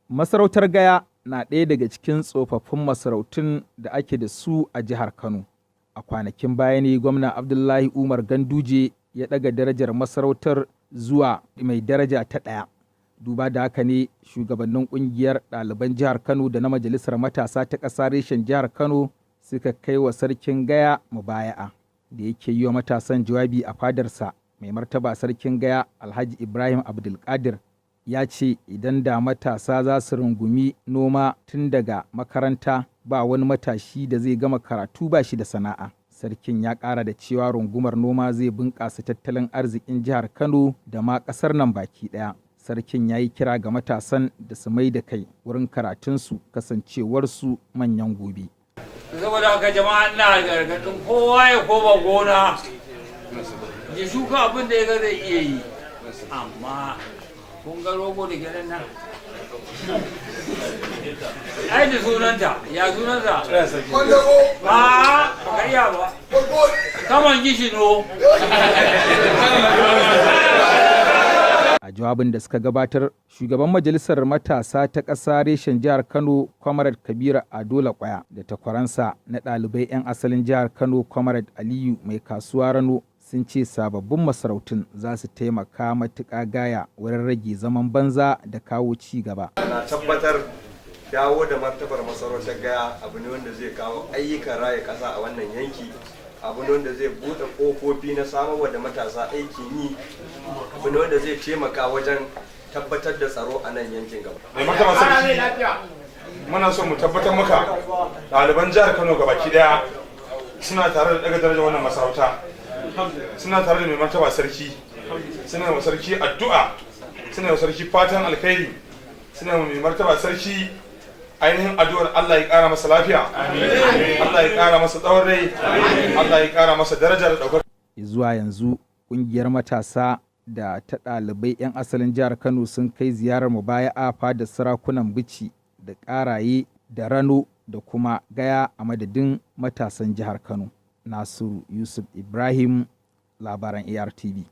Masarautar Gaya na ɗaya daga cikin tsofaffin masarautun da ake da su a jihar Kano. A kwanakin baya ne Gwamna Abdullahi Umar Ganduje ya ɗaga darajar masarautar zuwa mai daraja ta ɗaya. Duba da haka ne shugabannin ƙungiyar ɗaliban jihar Kano da na Majalisar Matasa ta ƙasa reshen jihar Kano suka kai wa Sarkin Gaya mubaya'a. Da yake yi wa matasan jawabi a fadarsa, Mai Martaba Sarkin Gaya, Alhaji Ibrahim Abdulkadir, ya ce idan da matasa za su rungumi noma tun daga makaranta, ba wani matashi da zai gama karatu ba shi da sana'a. Sarkin ya ƙara da cewa rungumar noma zai bunƙasa tattalin arzikin jihar Kano da ma ƙasar nan baki ɗaya. Sarkin ya yi kira ga matasan da su mai da kai wurin karatunsu, kasancewarsu manyan gobe. Saboda haka jama'a, ina gargaɗin kowa ya koma gona ya shuka abin da ya ga zai iya yi. Amma kun ga rogo da gyaɗan nan, ai da sunanta, ya sunanta ba ba iya ba, kaman gishino. A jawabin da suka gabatar, shugaban Majalisar Matasa ta ƙasa reshen jihar Kano, Comrade Kabiru Adola Kwaya, da takwaransa na ɗalibai 'yan asalin jihar Kano, Comrade Aliyu Mai Kasuwa Rano, sun ce sababbin masarautun za su taimaka matuƙa gaya wurin rage zaman banza da kawo ci gaba. Na tabbatar dawo da martabar masarautar Gaya abu ne wanda zai kawo ayyukan raya ƙasa a wannan yanki, abu ne wanda zai buɗe ƙofofi na samarwa da matasa aikin yi, abu ne wanda zai taimaka wajen tabbatar da tsaro a nan yankin gaba. Mai Martaba Sarki, muna so mu tabbatar maka ɗaliban jihar Kano gabaki daya suna tare da daga darajar wannan masarauta, suna tare da Mai Martaba Sarki, suna wa sarki addu'a, suna wa sarki fatan alkhairi, suna wa Mai Martaba Sarki ainihin addu'ar Allah ya ƙara masa lafiya, Allah ya ƙara masa tsawon rai, Allah ya ƙara masa daraja da ɗaukar. Zuwa yanzu ƙungiyar matasa da ta ɗalibai 'yan asalin jihar Kano sun kai ziyarar mubaya'a fadar sarakunan Bichi da Ƙaraye da Rano da kuma Gaya a madadin matasan jihar Kano. Nasiru Yusuf Ibrahim, labaran ARTV.